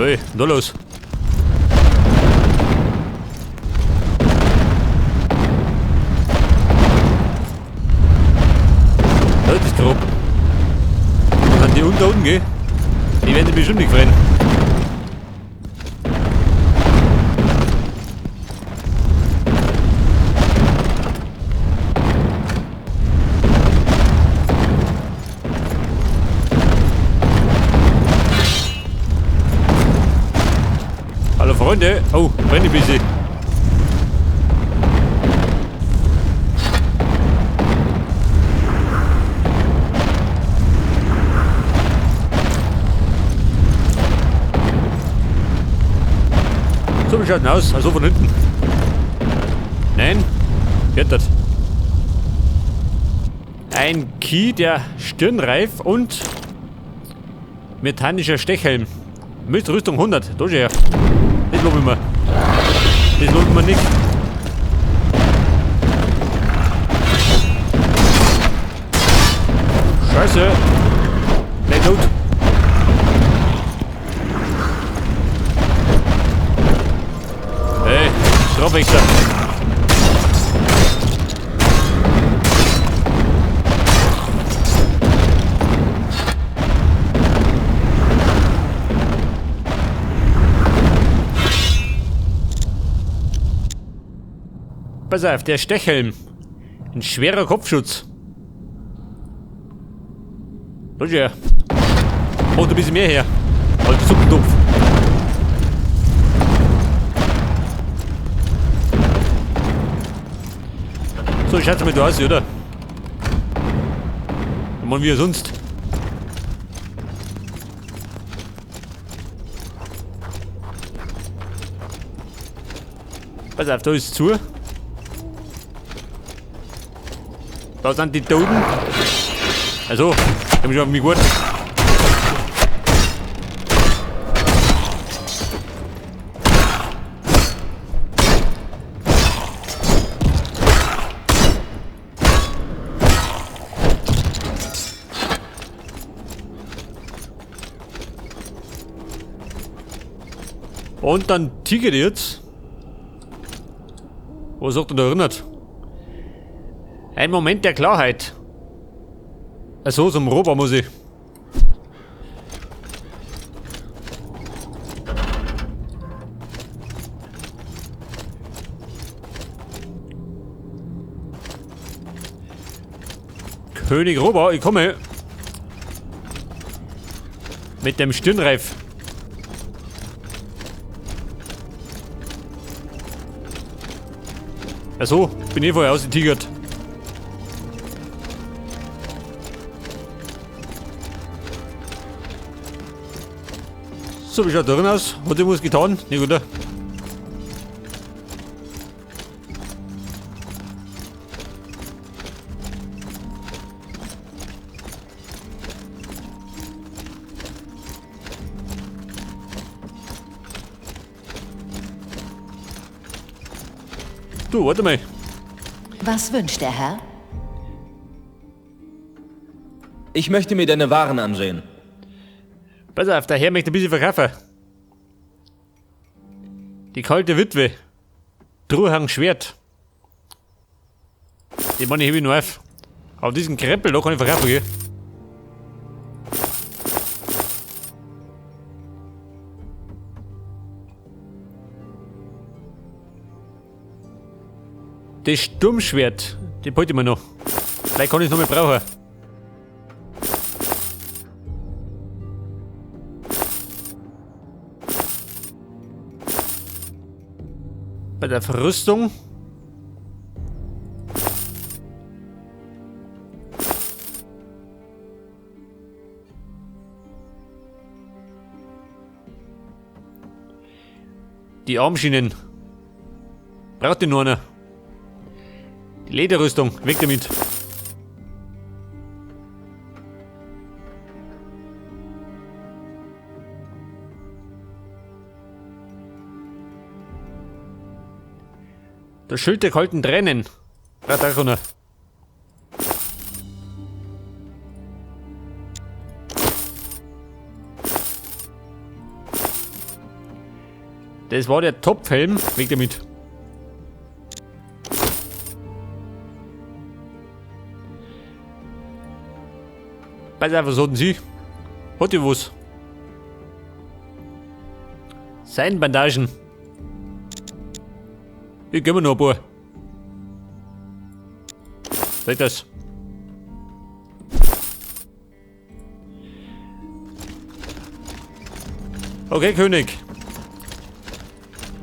Hey, da los. Das ist grob. Und dann die unter unten, gell? Die werden bestimmt nicht freuen. Hallo Freunde. Oh, brenne ein bisschen. So, wie schaut denn aus? Also von hinten. Nein, wird das. Ein Key, der Stirnreif und metallischer Stechhelm. Mit Rüstung 100. Da schau her. Das lobe ich mir. Das lobe ich mir nicht. Scheiße. Nicht tot. Hey, Strafwächter. Pass auf, der Stechhelm. Ein schwerer Kopfschutz. Schau her. Macht ein bisschen mehr her. Alter Suppentopf. So, schaut's mal da aus, oder? Was machen wir sonst? Pass auf, da ist zu. Da sind die Toten. Also, ich hab schon auf mich gewartet. Und dann ticket jetzt. Was sagt denn da erinnert? Ein Moment der Klarheit. Also zum Rober muss ich. König Rober, ich komme. Mit dem Stirnreif. Also, bin ich vorher ausgetigert. So, wie schaut da drin aus? Hat irgendwas getan? Nicht, oder? Du, warte mal. Was wünscht der Herr? Ich möchte mir deine Waren ansehen. Pass auf, der Herr möchte ein bisschen verkaufen. Die kalte Witwe. Truhang Schwert. Die meine ich hebe ich noch auf. Aber diesen Krempel, da kann ich verkaufen, gell? Das Sturmschwert, die behalte ich mir noch. Vielleicht kann ich es noch mal brauchen. Bei der Verrüstung. Die Armschienen. Braucht die nur einer. Die Lederrüstung, weg damit. Das Schild der kalten Tränen. Braucht auch einer. Das war der Topfhelm. Weg damit. Pass auf, was hatten Sie? Hat ihr was? Seidenbandagen. Ich gebe mir noch ein paar. Seht das? Okay, König.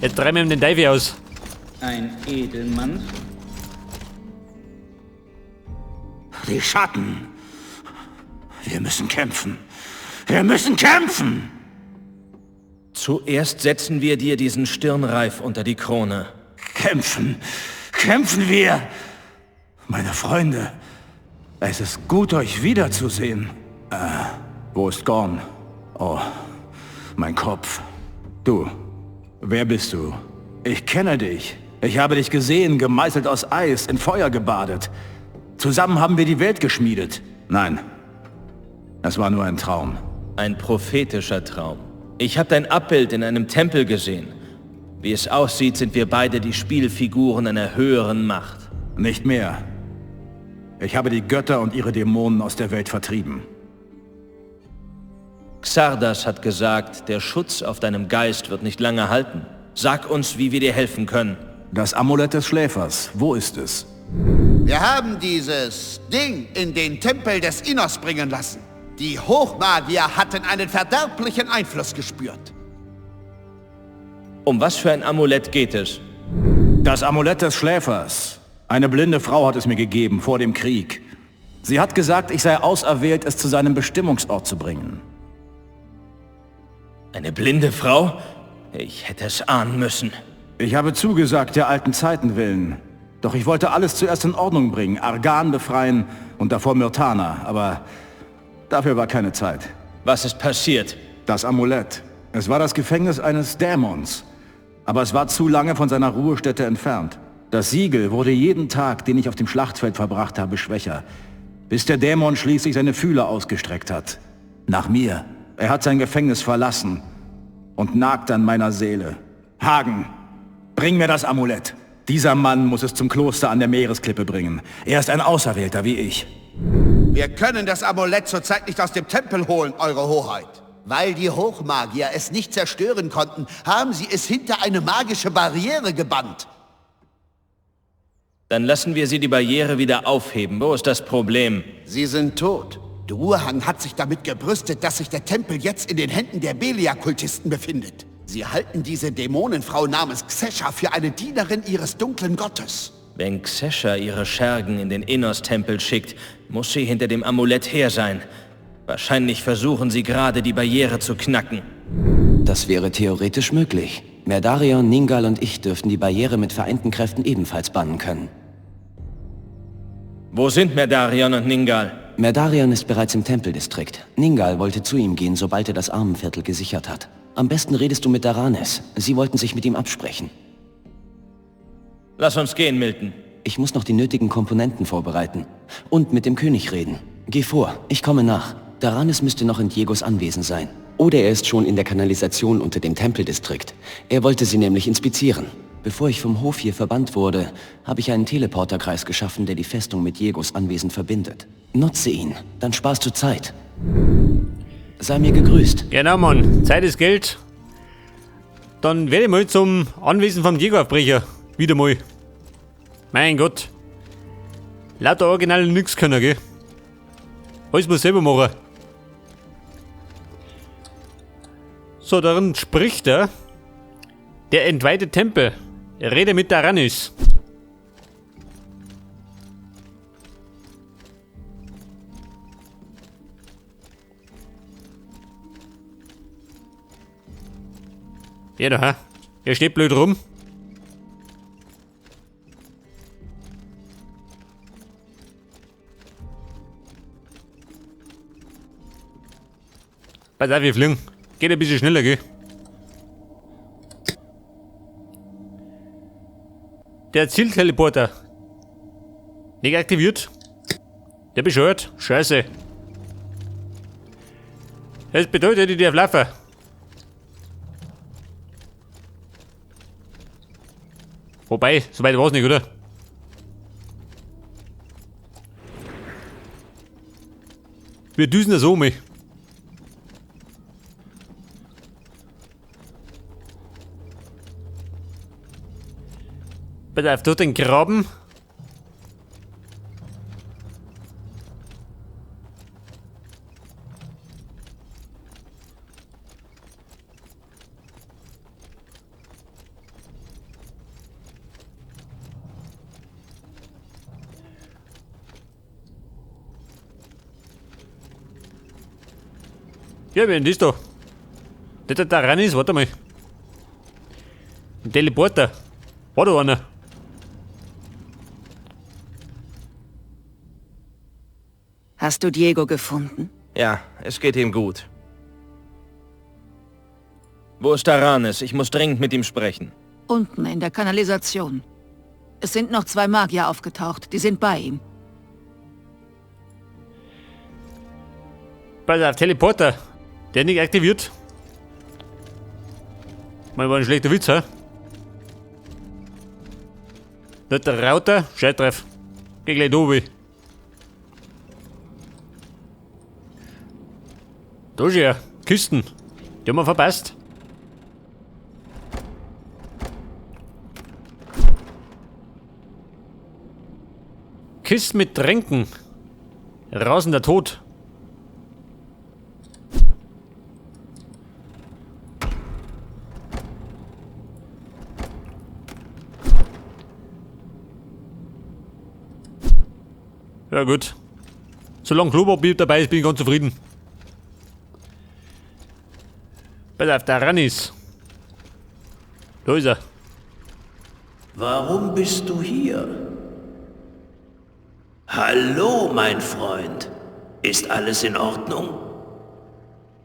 Jetzt treiben wir ihm den Teufel aus. Ein Edelmann. Die Schatten. Wir müssen kämpfen. Wir müssen kämpfen! Zuerst setzen wir dir diesen Stirnreif unter die Krone. Kämpfen! Kämpfen wir! Meine Freunde, es ist gut, euch wiederzusehen. Wo ist Gorn? Oh, mein Kopf. Du, wer bist du? Ich kenne dich. Ich habe dich gesehen, gemeißelt aus Eis, in Feuer gebadet. Zusammen haben wir die Welt geschmiedet. Nein, es war nur ein Traum. Ein prophetischer Traum. Ich habe dein Abbild in einem Tempel gesehen. Wie es aussieht, sind wir beide die Spielfiguren einer höheren Macht. Nicht mehr. Ich habe die Götter und ihre Dämonen aus der Welt vertrieben. Xardas hat gesagt, der Schutz auf deinem Geist wird nicht lange halten. Sag uns, wie wir dir helfen können. Das Amulett des Schläfers, wo ist es? Wir haben dieses Ding in den Tempel des Innos bringen lassen. Die Hochmagier hatten einen verderblichen Einfluss gespürt. Um was für ein Amulett geht es? Das Amulett des Schläfers. Eine blinde Frau hat es mir gegeben vor dem Krieg. Sie hat gesagt, ich sei auserwählt, es zu seinem Bestimmungsort zu bringen. Eine blinde Frau? Ich hätte es ahnen müssen. Ich habe zugesagt, der alten Zeiten willen. Doch ich wollte alles zuerst in Ordnung bringen, Argan befreien und davor Myrtana, aber dafür war keine Zeit. Was ist passiert? Das Amulett. Es war das Gefängnis eines Dämons. Aber es war zu lange von seiner Ruhestätte entfernt. Das Siegel wurde jeden Tag, den ich auf dem Schlachtfeld verbracht habe, schwächer. Bis der Dämon schließlich seine Fühler ausgestreckt hat. Nach mir. Er hat sein Gefängnis verlassen und nagt an meiner Seele. Hagen, bring mir das Amulett. Dieser Mann muss es zum Kloster an der Meeresklippe bringen. Er ist ein Auserwählter wie ich. Wir können das Amulett zurzeit nicht aus dem Tempel holen, Eure Hoheit. Weil die Hochmagier es nicht zerstören konnten, haben sie es hinter eine magische Barriere gebannt. Dann lassen wir sie die Barriere wieder aufheben. Wo ist das Problem? Sie sind tot. Durhang hat sich damit gebrüstet, dass sich der Tempel jetzt in den Händen der Belia-Kultisten befindet. Sie halten diese Dämonenfrau namens Xesha für eine Dienerin ihres dunklen Gottes. Wenn Xesha ihre Schergen in den Innos-Tempel schickt, muss sie hinter dem Amulett her sein. Wahrscheinlich versuchen sie gerade, die Barriere zu knacken. Das wäre theoretisch möglich. Merdarion, Ningal und ich dürften die Barriere mit vereinten Kräften ebenfalls bannen können. Wo sind Merdarion und Ningal? Merdarion ist bereits im Tempeldistrikt. Ningal wollte zu ihm gehen, sobald er das Armenviertel gesichert hat. Am besten redest du mit Daranes. Sie wollten sich mit ihm absprechen. Lass uns gehen, Milton. Ich muss noch die nötigen Komponenten vorbereiten. Und mit dem König reden. Geh vor, ich komme nach. Daranes müsste noch in Diegos Anwesen sein. Oder er ist schon in der Kanalisation unter dem Tempeldistrikt. Er wollte sie nämlich inspizieren. Bevor ich vom Hof hier verbannt wurde, habe ich einen Teleporterkreis geschaffen, der die Festung mit Diegos Anwesen verbindet. Nutze ihn, dann sparst du Zeit. Sei mir gegrüßt. Genau, Mann. Zeit ist Geld. Dann werde ich mal zum Anwesen vom Diego aufbrechen. Wieder mal. Mein Gott. Lauter Originale nix können, gell? Alles muss selber machen. So, darin spricht er. Der entweihte Tempel. Rede mit Daranis. Ja, da, er steht blöd rum. Pass auf, wir fliegen. Geht ein bisschen schneller, gell? Der Zielteleporter. Nicht aktiviert. Der bescheuert. Scheiße. Das bedeutet, ich darf laufen. Wobei, soweit war es nicht, oder? Wir düsen da so um. Bitte auf dort den Graben. Ja, wer ist da? Der da rein ist, warte mal. Ein Teleporter. War da einer? Hast du Diego gefunden? Ja, es geht ihm gut. Wo ist Daranis? Ich muss dringend mit ihm sprechen. Unten in der Kanalisation. Es sind noch 2 Magier aufgetaucht. Die sind bei ihm. Pass auf, Teleporter. Der nicht aktiviert. Mal war ein schlechter Witz, hä? Nicht der Router, scheiß drauf. Geh gleich da oben. Da ist er. Kisten. Die haben wir verpasst. Kisten mit Tränken. Rasender Tod. Ja gut. Solange Klopapier dabei ist, bin ich ganz zufrieden. Pass auf, der Rannis. Da ist er. Warum bist du hier? Hallo, mein Freund. Ist alles in Ordnung?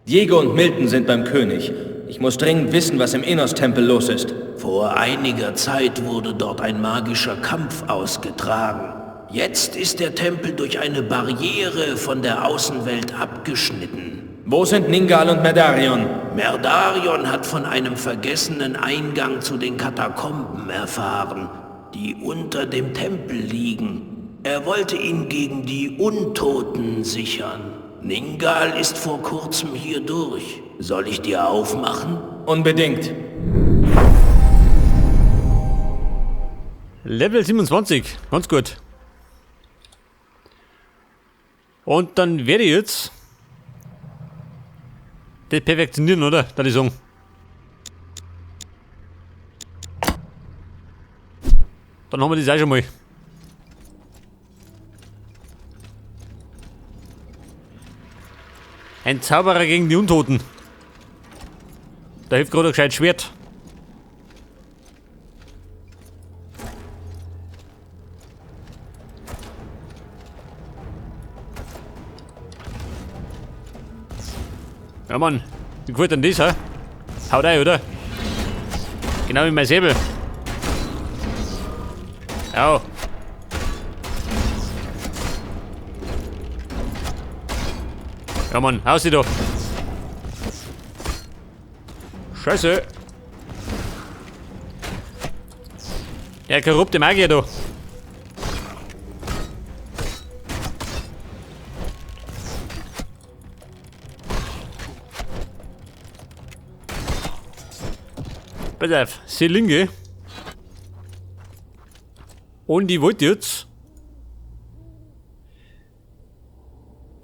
Diego und Milton sind beim König. Ich muss dringend wissen, was im Innos-Tempel los ist. Vor einiger Zeit wurde dort ein magischer Kampf ausgetragen. Jetzt ist der Tempel durch eine Barriere von der Außenwelt abgeschnitten. Wo sind Ningal und Merdarion? Merdarion hat von einem vergessenen Eingang zu den Katakomben erfahren, die unter dem Tempel liegen. Er wollte ihn gegen die Untoten sichern. Ningal ist vor kurzem hier durch. Soll ich dir aufmachen? Unbedingt. Level 27, ganz gut. Und dann werde ich jetzt das perfektionieren, oder? Da die sagen. Dann haben wir das auch schon mal. Ein Zauberer gegen die Untoten. Da hilft gerade ein gescheites Schwert. Ja Mann, wie gefällt denn das, hä? Haut rein, oder? Genau wie mein Säbel. Au. Ja Mann, haus dich da. Scheiße. Der korrupte Magier da. Pass auf, Selinge. Und die wollte jetzt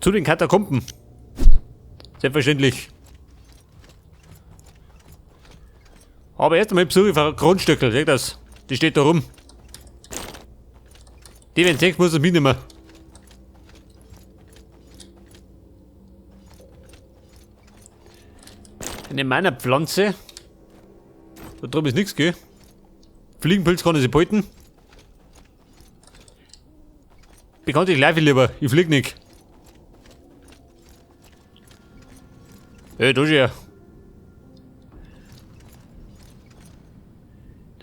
zu den Katakomben. Selbstverständlich. Aber erst einmal besuche ich Grundstückel, seht das? Die steht da rum. Die, wenn es muss ich mitnehmen. Eine meiner Pflanze. Da drüben ist nichts, gell? Fliegenpilz kann ich sich behalten. Bekanntlich laufe ich lieber, ich flieg nicht. Hey, da ist er.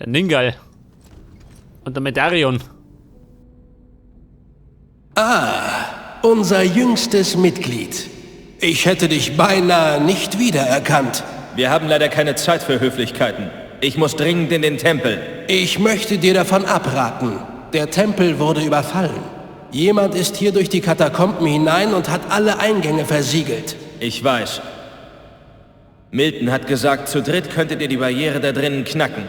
Der Ningal. Und der Merdarion. Ah, unser jüngstes Mitglied. Ich hätte dich beinahe nicht wiedererkannt. Wir haben leider keine Zeit für Höflichkeiten. Ich muss dringend in den Tempel. Ich möchte dir davon abraten. Der Tempel wurde überfallen. Jemand ist hier durch die Katakomben hinein und hat alle Eingänge versiegelt. Ich weiß. Milton hat gesagt, zu dritt könntet ihr die Barriere da drinnen knacken.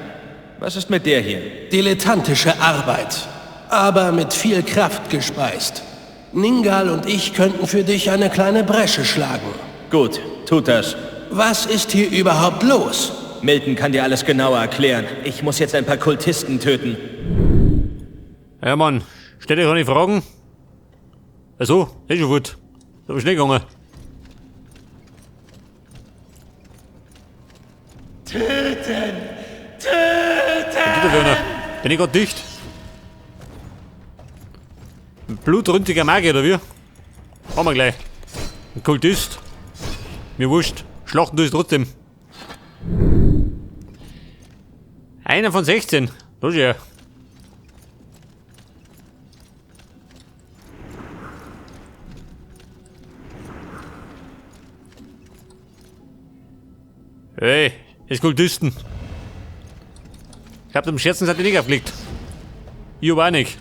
Was ist mit der hier? Dilettantische Arbeit. Aber mit viel Kraft gespeist. Ningal und ich könnten für dich eine kleine Bresche schlagen. Gut, tut das. Was ist hier überhaupt los? Milton kann dir alles genauer erklären. Ich muss jetzt ein paar Kultisten töten. Ja, Mann. Stell dir keine Fragen. Also, ist schon gut. Ist aber schnell gegangen. Töten! Töten! Der Werner. Bin ich grad dicht? Ein blutrünstiger Magier, oder wie? Haben wir gleich. Ein Kultist. Mir wurscht. Schlachten du es trotzdem. Einer von 16. Los ja. Hey, ist Kultisten. Ich hab dem Scherzen seid ihr nicht aufgelegt. Ich aber auch nicht.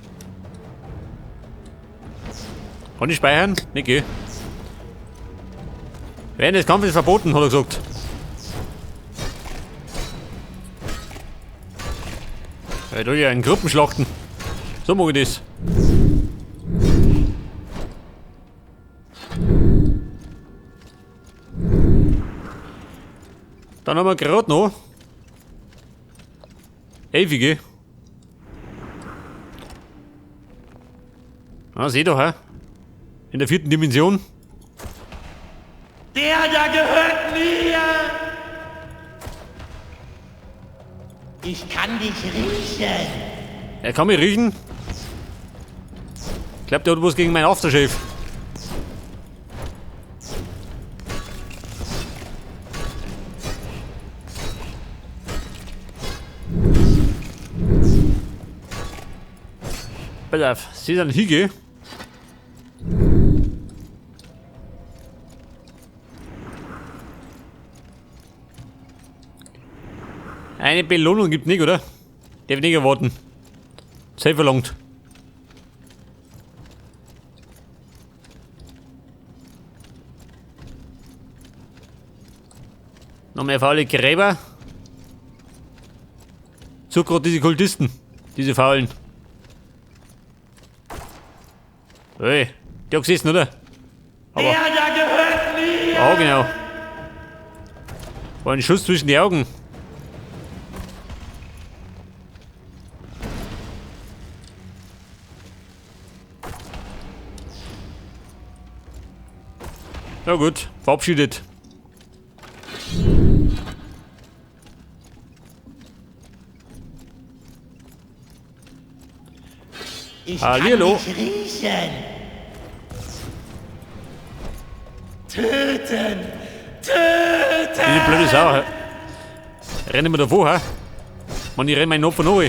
Kann ich speichern? Nicht geh. Während des Kampfes verboten, hat er gesagt. Ja, da ja in Gruppenschlachten. So mag ich das. Dann haben wir gerade noch ewige. Ah, seh doch, hä? In der 4. Dimension. Der da gehört mir! Ich kann dich riechen. Er kann mich riechen. Ich glaub, der hat was gegen meinen Aftershave. Pass auf, sie sind Hügel. Eine Belohnung gibt nicht, oder? Darf ich nicht erwarten. Zeit verlangt. Noch mehr faule Gräber. Such grad diese Kultisten. Diese faulen. Hey, die hat gesessen, oder? Aber Der da gehört mir! Oh, genau. War ein Schuss zwischen die Augen. Na gut, verabschiedet. Ich Hallihallo. kann dich riechen. Töten! Töten! Diese blöde Sau. Hä? Rennen wir davor, hä? Mann, ich renn meinen Opfer noch.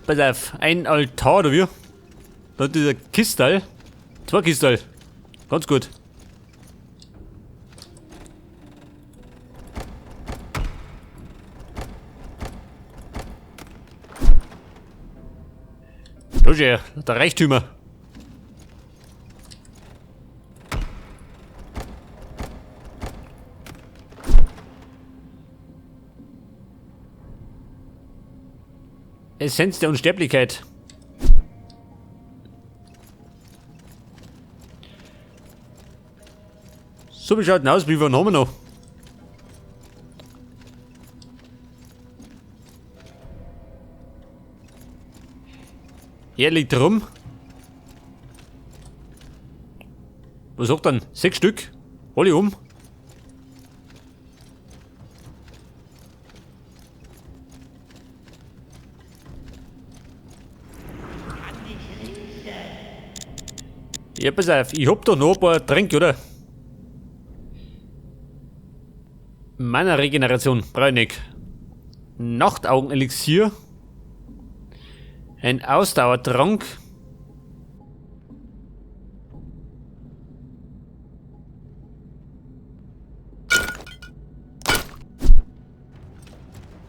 Pass auf, ein Altar, oder wie? Da hat dieser Kistal. 2 Kistal. Ganz gut. Da ist er, der Reichtümer. Essenz der Unsterblichkeit. So, wie schaut denn aus? Wie viel haben wir noch? Er liegt rum. Was sagt dann? 6 Stück. Alle um. Ja, pass auf, ich hab da noch ein paar Tränke, oder? Mana-Regeneration brauch ich nicht. Nachtaugen-Elixier. Ein Ausdauertrank.